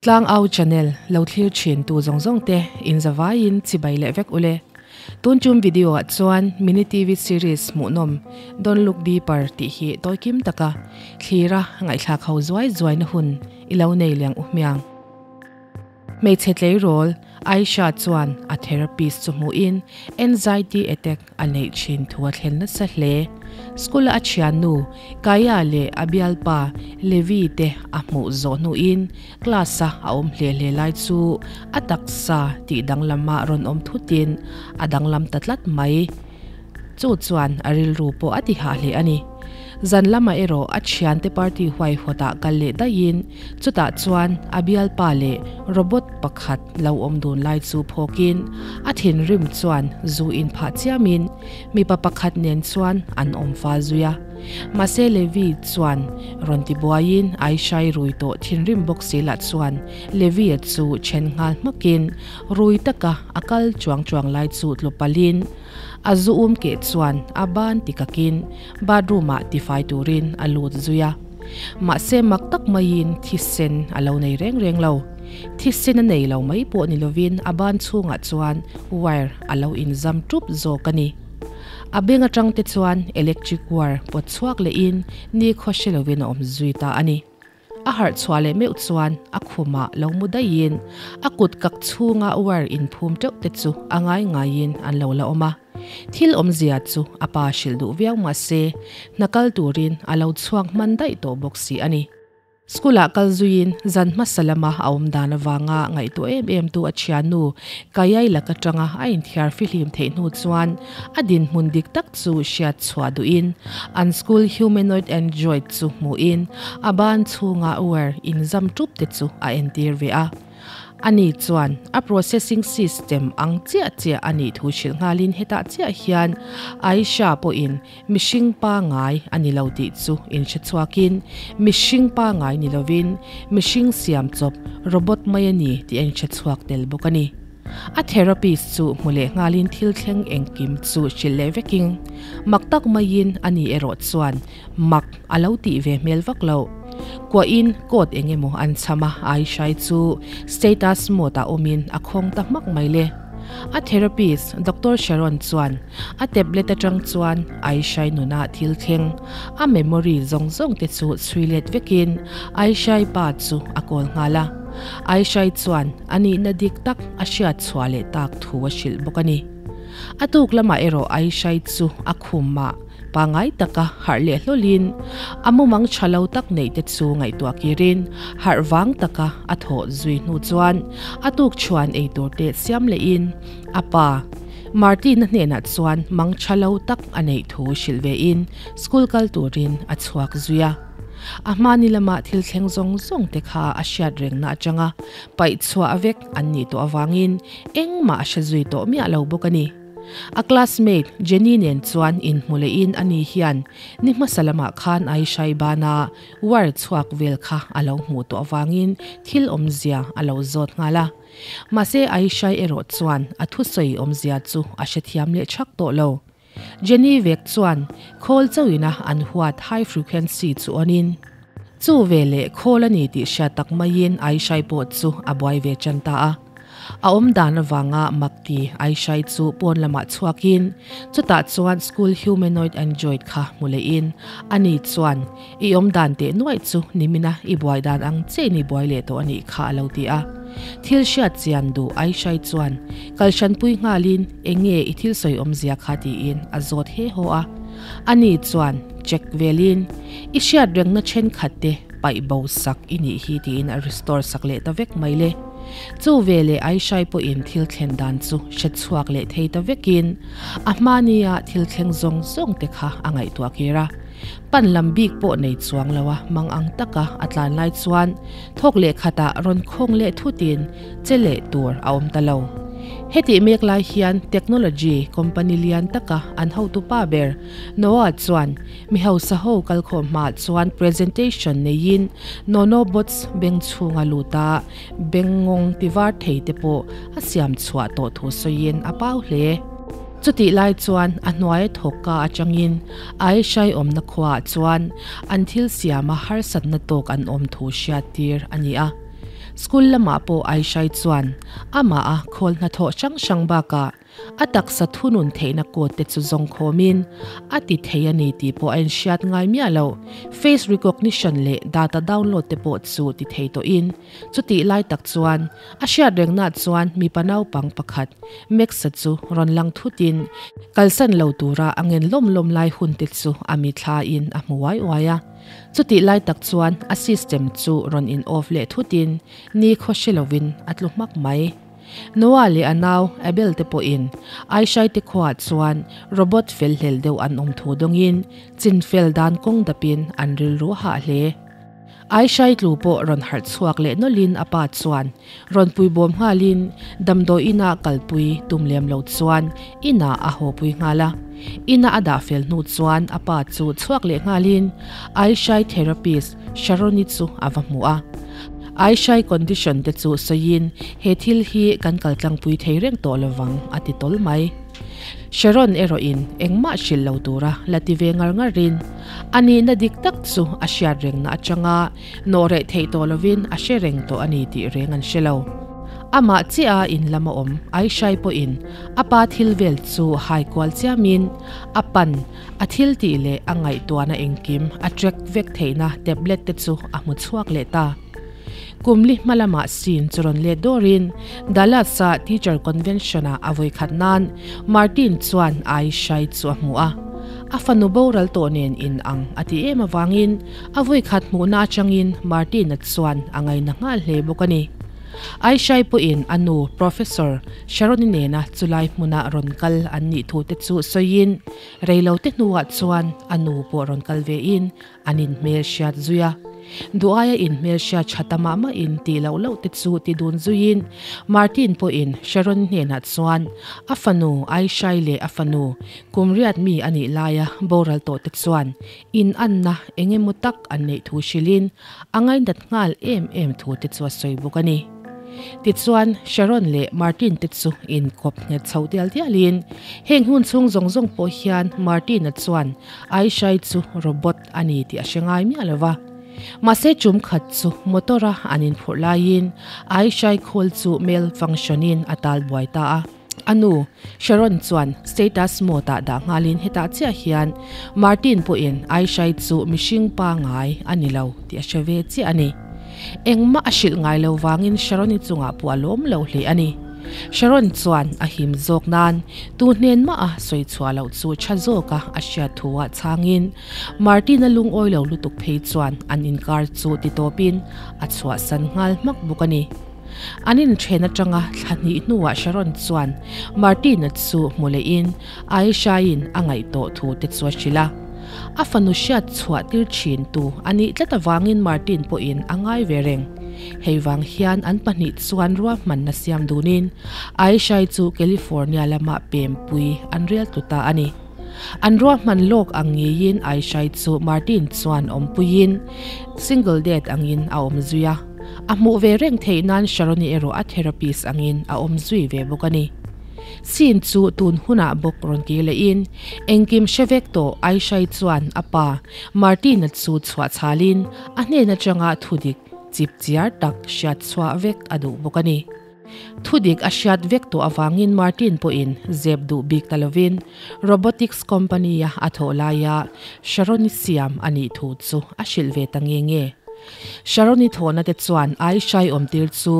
Tlang Au Channel lo thlir thin tu zawng zawng te in zavaiin chibai leh vek ule. Tun tum video ah chuan mini TV series hmuhnawm Don't Look Deeper tih hi tawikim taka thlira ngaihthlak ho zuai zuai na hun i lo nei liang u hmiang. Hmeichhe tleirawl Aisha chuan a therapist chu hmuhin anxiety attack a neih thin thu a thlen nasa hle. School-a a thiannu Kaya leh a bialpa Levi te a hmuh zawh hnuin class-a a awm hle hle lai chu a taksa tih danglama rawn awm thutin a danglam ta tlat mai. Chu chuan a rilru pawh a ti hah hle a ni. Zan lamah erawh a thiante party huaihawtah kal leh daihin chutah chuan a bialpa leh robot pakhat lo awm dun lai chu phawkin a thinrim chuan zu in phah chiamin mipa pakhat nen chuan an awm fal zui a. Mahse Levi chuan rawn ti buaiin Aishai rui tawh thinrim bawk si lah chuan Levi-a chu then nghal hmakin rui taka a kal chuang chuang lai chu tlu palhin A zu um keh chuan a ban ti kakin bathroom ah tifai turin a lut zui a. Mahse mak tak maiin thisen a lo nei reng reng lo. Thisen a nei lo mai pawh ni lovin a ban chhungah chuan wire a lo inzam tup zawk a ni. A beng atang te chuan electric wire pawt chhuak lehin nikhaw hre lovin a awm zui ta a ni. A harh chhuah leh meuh chuan a khumah lo mu daihin a kut kak chhunga wire inphum teuh te chu a ngai ngaiin an lo la awm a. Thil awmzia chu a pa hrilh duh viau mah se hna kal turin a lo chhuak hman daih tawh bawk si a ni. School-ah kal zuiin zan hmasa lama a awm dan avanga ngaihtuah em em tu a thiannu Kayai lak atanga a inthiar fihlim theih hnu chuan A dinhmun dik tak chu hriat chhuah duhin an school humanoid android chu hmuhin a ban chhunga wire inzam tup te chu a entir ve a. Ani chuan a processing system ang chiah chiah a nih thu hrilh nghalin hetah chiah hian Aisha pawhin mihring pangngai a ni lo tih chu inhre chhuakin mihring pangngai ni lovin mihring siam chawp robot mai a ni tih a inhre chhuak tel bawk a ni. A therapist chu hmu leh nghalin thil thleng engkim chu hrilh leh vekin mak tak maiin ani erawh chuan mak a lo tih ve hmel vak lo. Kuahin code eng emaw an chham a, Aishai chu status mode ah awmin a khawng ta hmak mai le. A therapist Doctor Sharon chuan a tablet atang chuan Aishai nuna thil thleng a memory zawng zawng te chu chhui let vekin Aishai pa chu a call nghal a. Aishai chuan a nihna dik tak a hriat chhuah leh tak thu a hrilh bawk a ni. A tuk lamah erawh Aishai chu a khumah pangngai taka harh leh hlawlin a mumang tha lo tak neih te chu ngaihtuah kirin harh vang taka a thawh zui hnu chuan a tuk chhuan ei tur te siam lehin a pa Martin-a hnenah chuan mang tha lo tak a neih thu hrilh vein school kal turin a chhuak zui a. A hmani lama thil thleng zawng zawng te kha a hriat rengna atanga paih chhuah vek an nih tawh avangin engmah a hre zui tawh miah lo bawk a ni. A classmate Jenny nen chuan inhmu lehin ani hian ni hmasa lamah khan Aishai bana wire chhuak vel kha a lo hmuh tawh avangin thil awmzia a lo zawt nghal a. Mahse Aishai erawh chuan a thusawi awmzia chu a hrethiam leh thak tawh lo. Jenny vek chuan khawl chauhina an huat high frequency chu awnin chu veleh khawl a ni tih hriat tak maiin Aishai pawh chu a buai ve tan ta a. A awm dan avanga mak ti Aishai chu pawn lamah chhuakin chutah chuan school humanoid android kha hmu lehin ani chuan I awm dan teh nuaih chu nimina i buai dan ang chiahin i buai leh tawh a nih kha a lo ti a. Thil hriat chian duh Aishai chuan kalhranpui nghalin eng nge i thil sawi awmzia kha tiin a zawt he haw a. Ani chuan check velin i hriat rengna thenkhat te paih bo sak i nih hi tiin a restore sak leh ta vek mai le. Chu veleh Aishai pawhin thil thlen dan chu hre chhuak leh thei ta vekin a hmania thil thleng zawng zawng te kha a ngaihtuah kir a. Pan lam bik pawh nei chuang lo a mang ang taka a tlan lai chuan thawk leh khatah rawn khawng leh thutin che leh tur a awm ta lo. Hetih mek lai hian technology company lian taka an hotupa ber Noah chuan mi hausa ho kalkhawm hmaah chuan presentation neiin Nonobots beng chhunga luta bengngawng tivar thei te pawh a siam chhuah tawh thu sawiin a pau hle. Chutih lai chuan a hnuaia thawkka atangin Aishai awmna khuaah chuan an thil siama harsatna tawk an awm thu hriattir a ni a. School lamah pawh Aishai chuan amah a khawl hnathawh hrang hrang bakah A taksa thunun theihna code te chu zawng khawmin a ti thei a ni tih pawh a inhriat ngai miah lo. Face recognition leh data download te pawh chu ti thei tawhin chutih lai tak chuan a hriat rengnaah chuan mipa naupang pakhat Max-a chu rawn lang thutin kalsan lo tura a ngen lawm lawm lai hun te chu a mithlain a hmu uai uai a. Chutih lai tak chuan a system chu rawn in off leh thutin ni khaw hre lovin a tlu hmak mai. Noah leh a nau Abel te pawhin Aishai te khuaah chuan robot fel hlel deuh an awm thu dawngin chinfel dan kawng dapin an rilru a hah hle. Aishai tlu pawh rawn harh chhuak leh nawlhin a pa chuan rawn puibawm nghalin damdawi inah kalpui tum lem lo chuan inah a hawpui nghal a. Ina a dah fel hnu chuan a pa chu chhuak leh nghalin Aishai therapist Sharoni chu a va hmu a. Aishai condition te chu sawiin he thil hi kan kaltlangpui thei reng tawh lovang a ti tawl mai. Sharon erawhin engmah hrilh lo tura la ti ve ngar ngarin a nihna dik tak chu a hriat rengna atanga nawh reh theih tawh lovin a hre reng tawh a ni tih reng an hre lo. Amah chiah a in lama awm Aishai pawhin a pa thil vel chu hai kual chiamin a pan A thil tih leh a ngaihtuahna engkim a track vek theihna tablet te chu a hmu chhuak leh ta. Kum li hma lamah scene chu rawn let dawrin Dallas-a teacher convention-ah a vawikhat nan Martin chuan Aishai chu a hmu a. A fanu boral tawh nen in ang a ti em avangin a vawikhat hmuhna atangin Martin-a chuan a ngaina nghal hle bawk a ni. Aishai pawhin a nu Professor Sharoni nena chulai hmuna rawn kal an nih thu te chu sawiin reilote hnuah chuan a nu pawh rawn kal vein an inhmel hriat zui a. Duh aia inhmel hriat tha ta mah mahin tih loh loh te chu ti dun zuiin Martin pawhin Sharon hnenah chuan a fanu Aishai leh a fanu kum riat mi a nih laia boral tawh te chuan in anna eng emaw tak an neih thu hrilhin a ngainat nghal em em thu te chu a sawi bawk a ni. Tichuan, Sharon leh Martin te chu inkawp nghet chho dial dialin, heng hun chhung zawng zawng pawh hian Martin-a chuan Aishai chu robot a ni tih a hre ngai miah lo va. Mahse tum khat chu motor-a an inphurh laiin Aishai khawl chu malfunction-in a tal buai ta a. A nu, Sharon chuan status mode ah dah nghalin hetah chiah hian Martin pawhin Aishai chu mihring pangai a ni lo tih a hre ve chiah a ni. Engmah a hrilh ngai lo vangin Sharon-i chungah pawh a lawm lo hle a ni. Sharon chuan a him zawk nan tu hnen mah a sawi chhuah loh chu tha zawka a hriat thu ah chhangin Martin-a lungawi lo lutuk phei chuan an inkar chu titawpin a chhuahsan nghal hmak bawk a ni. An inthen atanga thla hnih hnuah Sharon chuan Martina chu hmu lehin Aisha-in a ngaih tawh thu te chu a hrilh a. A fanu hriat chhuah tir thin tu a nih tlat avangin Martin pawhin a ngai ve reng. Hei vang hian an pahnih chuan ruahmanna siam dunin Aisha-i chu California lamah pempui an rel tlu ta a ni. An ruahman lawk ang ngeiin Aishai chu Martin chuan awmpuiin single dad angin a awm zui a. A hmuh ve reng theih nan Sharoni erawh a therapist angin a awm zui ve bawk a ni. Scene chu tun hunah bawk rawn kir lehin engkim hre vek tawh Aishai chuan a pa Martin-a chu chhuah chhalin a hnen atanga thudik chip chiar tak hriat chhuah vek a duh bawk a ni. Thudik a hriat vek tawh avangin Martin pawhin zep duh bik ta lovin robotics company-a a thawh laia Sharon-i siam a nih thu chu a hrilh ve ta nge nge. Sharon-i thawhna te chuan Aishai awmtir chu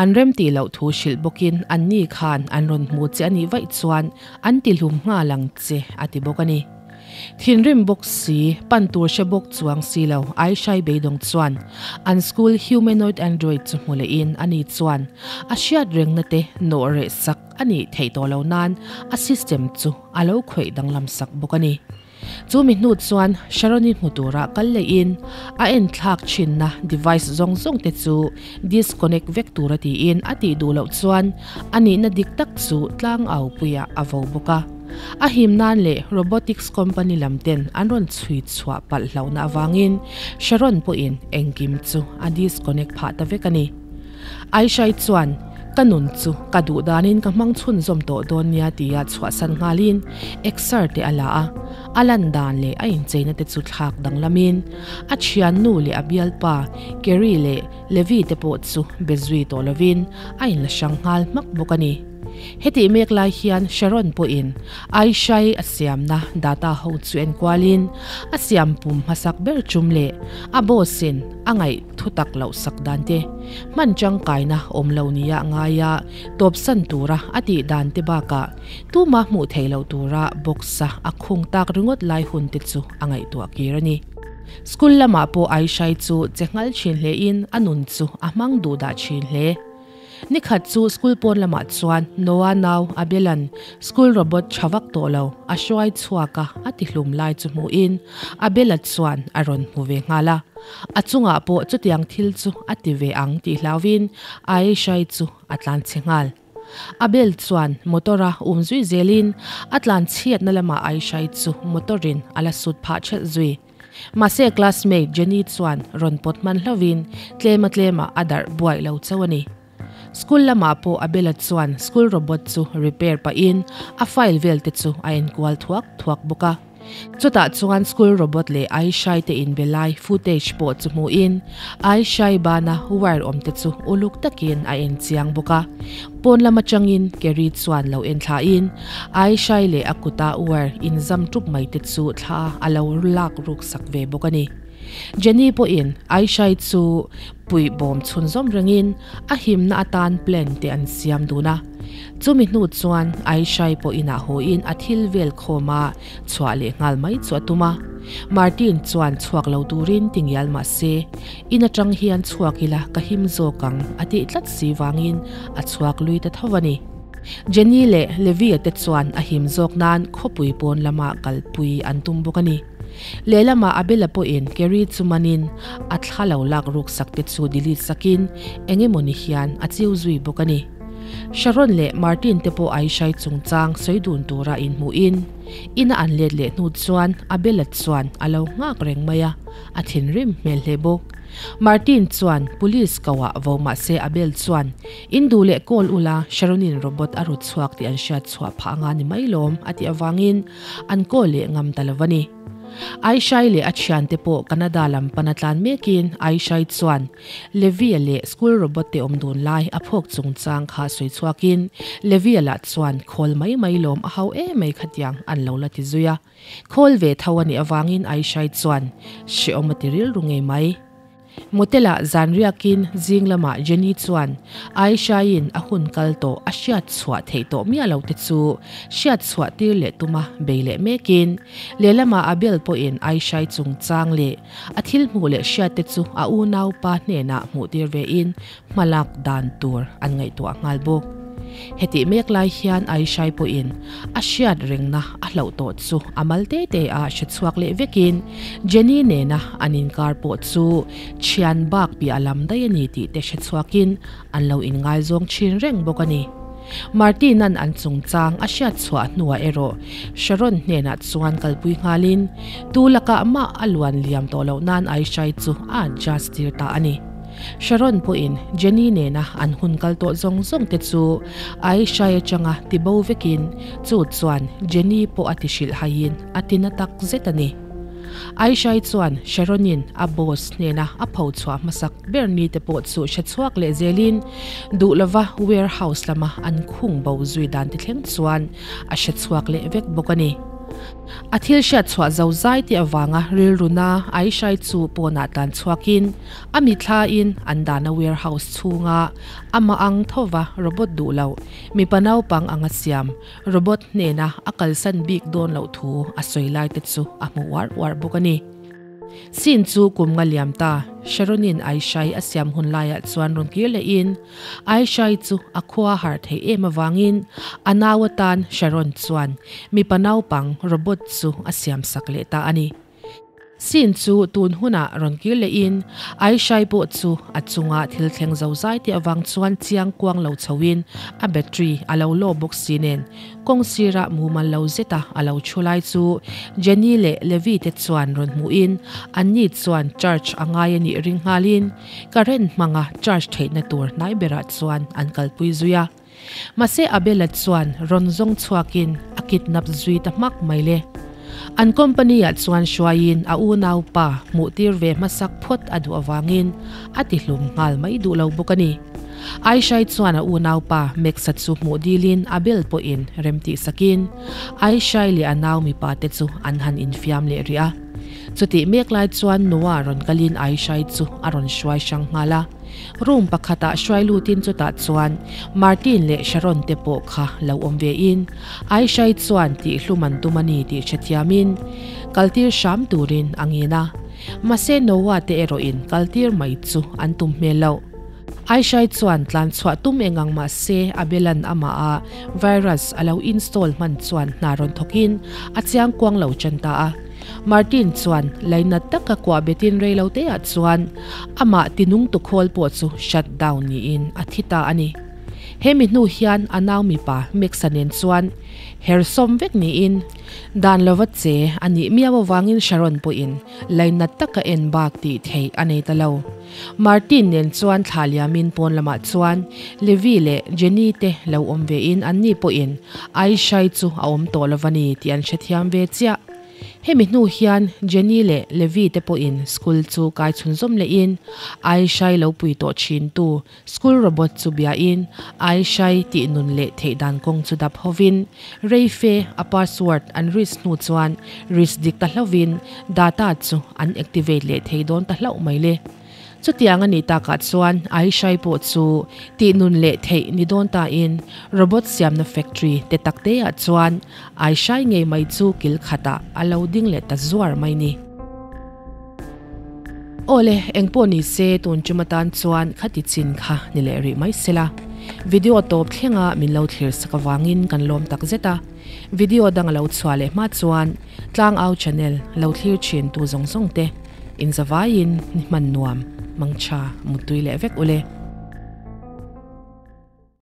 an remtih loh thu hrilh bawkin anni khan an rawn hmu che a nih vaih chuan an tihlum nghal ang che a ti bawk a ni. Thinrim bawk si, pan tur hre bawk chuang si lo, Aishai beidawng chuan an school humanoid android chu hmu lehin ani chuan a hriat rengna te nawh reh sak a nih theih tawh lo nan a system chu a lo khawih danglam sak bawk a ni. Chu mi hnu chuan Sharoni hmu tura kal lehin a enthlak thinna device zawng zawng te chu disconnect vek tura tiin a tih duh loh chuan a nihna dik tak chu tlangaupuiah a vo bawk a. A him nan leh robotics company lam ten an rawn chhui chhuah palh hlauhna avangin Sharon pawhin engkim chu a disconnect phah ta vek a ni. Aishai chuan Ka nun chu ka duh danin ka hmang chhunzawm tawh dawn nia tia chhuahsan nghalin exer te a la a, a lan dan leh a incheina te chu thlak danglamin a thiannu leh a bialpa Kerry leh Levi te pawh chu be zui tawh lovin a inla hrang nghal hmak bawk a ni. Hetih mek lai hian Sharon pawhin Aishai a siamna data ho chu enkualin a siam pum hmasak ber tum leh a boss in a ngaih thutak loh sak dan te, hman tangkaina awm lo nia ngai a tawpsan tura a tih dan te bakah tuma hmuh theih loh tura box a a khung tak ringawt lai hun te chu a ngaihtuah kir a ni. School lamah pawh Aishai chu che nghal thin hlein a nun chu a hmang duh dah thin hle. Nikhat chu school pawn lamah chuan Noah nau Abel-a'n school robot tha vak tawh lo a hruai chhuak a, a ti hlum lai chu hmuhin Abel-a chuan a rawn hmu ve nghal a. A chungah pawh chutiang thil chu a ti ve ang tih hlauhin Aishai chu a tlan chhe nghal. Abel chuan motor-a um zui zelin a tlan chhiatna lamah Aishai chu motor-in a la sut phah thelh zui. Mahse classmate Jenny chuan rawn pawt hman hlauhin tlema tlemah a darh buaih lo chauh a ni. School lamah pawh Abela chuan school robot chu repair pahin a file vel te chu a enkual thuak thuak bawk a. Chutah chuan school robot leh Aishai te inbe lai footage pawh chu hmuhin Aishai bana wire awm te chu uluk takin a en chiang bawk a. Pawn lam atangin Kerry chuan lo en thlain Aishai leh a kuta wire inzam tup mai te chu thla a lo lak ruk sak ve bawk a ni. Jenny pawhin Aishai chu puih bawm chhunzawm rengin a himna atan plan te an siam dun a. Chumi hnu chuan Aishai pawh inah hawiin a thil vel khawm a chhuah leh nghal mai chu a tum a. Martin chuan chhuak lo turin ti ngial mah se, in atang hian chhuak ila ka him zawk ang a tih tlat si vangin a chhuak lui ta tho a ni. Jenny leh Levi-a te chuan a him zawk nan khawpui pawn lama kalpui an tum bawk a ni. Lehlamah Abel-a pawhin Kerry chu manin a thla lo lak ruk sak te chu delete sakin eng emaw ni hian a chiu zui bawk a ni. Sharon leh Martin te pawh Aishai chungchang sawi dun tura inhmuhin ina an let leh hnu chuan Abel-a chuan a lo nghak reng mai a, a thinrim hmel hle bawk. Martin chuan police koah vo mahse Abel chuan In duh leh kawl ula Sharon-in robot a rut chhuak tih an hriat chhuah phah anga ni mai lawm a tih avangin an kawl leh ngam ta lo a ni. Aishai leh a thiante pawh Canada lam pana tlan mekin Aishai chuan Levia leh school robot te awm dun lai a phawk chungchang kha sawi chhuakin Levia lah chuan khawl mai mai lawm a hau em mai khatiang an lo la ti zui a. Khawl ve tho a nih avangin Aishai chuan hrehawm a ti rilru ngei mai. Motel-ah zan riakin zing lamah Jenny chuan Aishaiin a hun kal tawh a hriat chhuah theih tawh miah lo te chu hriat chhuah tir leh tuma bei leh mekin lehlamah Abel pawhin Aishai chungchang leh a thil hmuh leh hriat te chu a unaupa hnenah hmuh tir vein hmalak dan tur an ngaihtuah nghal bawk. Hetih mek lai hian Aishai pawhin a hriat rengna a hlauh tawh chu a mal te te a hre chhuak leh vekin Jenny nena an inkar pawh chu thian bak piah lam daih a ni tih te hre chhuakin an lo inngaizawng thin reng bawk a ni. Martin-a'n an chungchang a hriat chhuah hnuah erawh Sharon hnenah chuan kalpui nghalin tu lakah mah a luan liam tawh loh nan Aishai chu a adjust tir ta a ni. Sharon pawhin Jenny nena an hun kal tawh zawng zawng te chu Aishai atanga tibo vekin chu chuan Jenny pawh a ti hrilh haiin a ti na tak zet a ni. Aishai chuan Sharonin a boss hnena a pho chhuah hmasak ber ni te pawh chu hre chhuak leh zelin duh lova warehouse lama an khung bo zui dan ti thleng chuan a hre chhuak leh vek bawk a ni. A thil hriat chhuah zo zai te avanga rilruna Aishai chu pawnah tlan chhuakin A mithlain an dahna warehouse chhunga amah ang thova robot duh loh, mipa naupang anga siam robot hnena a kalsan bik dawn loh thu a sawi lai te chu a hmu uar uar bawk a ni. Scene chu kum nga liam ta, Sharonin Aishai a siam hun laiah chuan rawn kir lehin Aishai chu a khua har theih em avangin a nau atan Sharon chuan mipa naupang robot chu a siam sak leh ta a ni. Scene chu tun hunah rawn kir lehin Aishai pawh chu a chunga thil thleng zo zai te avang chuan chiang kuang lo chhoin a battery a lo law bawk si nen kawng sirah mumal lo zeta a lo thu lai chu Jenny leh Levi te chuan rawn hmuhin anni chuan charge a ngai a nih ring nghalin current hmanga charge theihna tur hnai berah chuan an kalpui zui a. Mahse Abel-a chuan rawn zawng chhuakin a kidnap zui ta hmak mai le. An company-ah chuan hruaiin a unaupa hmuh tir ve hmasak phawt a duh avangin a ti hlum nghal mai duh lo bawk a ni. Aishai chuan a unaupa Max-a chu hmuh dilin Abel pawhin rem tih sakin Aishai leh a nau mipa te chu an han infiam leh rih a. Chutih mek lai chuan Noah rawn kalin Aishai chu a rawn hruai hrang nghal a. Room pakhatah hruai lutin chutah chuan Martin leh Sharon te pawh kha lo awm ve in Aishai chuan tihhlum an tum a ni tih hrethiamin kaltir hram turin a ngin a. Mahse Noah te erawhin kaltir mai chu an tum hmel loh. Aishai chuan tlan chhuah tum eng ang mahse Abelan amah a virus a lo install hman chuan hna rawn thawkin a chiang kuang lo tan ta a. Martin chuan lainat taka kuah betin reiloteah chuan amah tinung tukhawl pawh chu shut down niin a thi ta a ni. Hemi hnu hian a nau mipa Max-a nen chuan her sawm vek niin dan lova che a nih miau avangin Sharon pawhin lainat taka en bak tih theih a nei ta lo. Martin nen chuan thla liamin pawn lamah chuan Levi leh Jenny te lo awm vein anni pawhin Aishai chu a awm tawh lova ni tih an hrethiam ve chiah. Hemi hnu hian Jenny leh Levi te pawhin school chu kai chhunzawm lehin Aishai lo pui tawh thintu school robot chu biain Aishai tih nun leh theih dan kawng chu dap hovin reife a password an risk hnu chuan risk dik ta hlauhin data chu an activate leh thei dawn ta hlauh mai le. Chutiang a nih takah chuan Aishai pawh chu tih nun leh theih ni dawn tain robot siamna factory te tak teah chuan Aishai ngei mai chu kil khatah a lo ding leh ta zuar mai ni. Awle, engpawh ni se tun tum atan chuan khati chin kha ni leh rih mai sela. Video tawp thlenga min lo thlir sak avangin kan lawm tak zet a. Video dang a lo chhuah leh hma chuan Tlangau channel lo thlir thin tu zawng zawng te. Inzavaiin ni hman nuam, mangtha, muttui leh vek ule.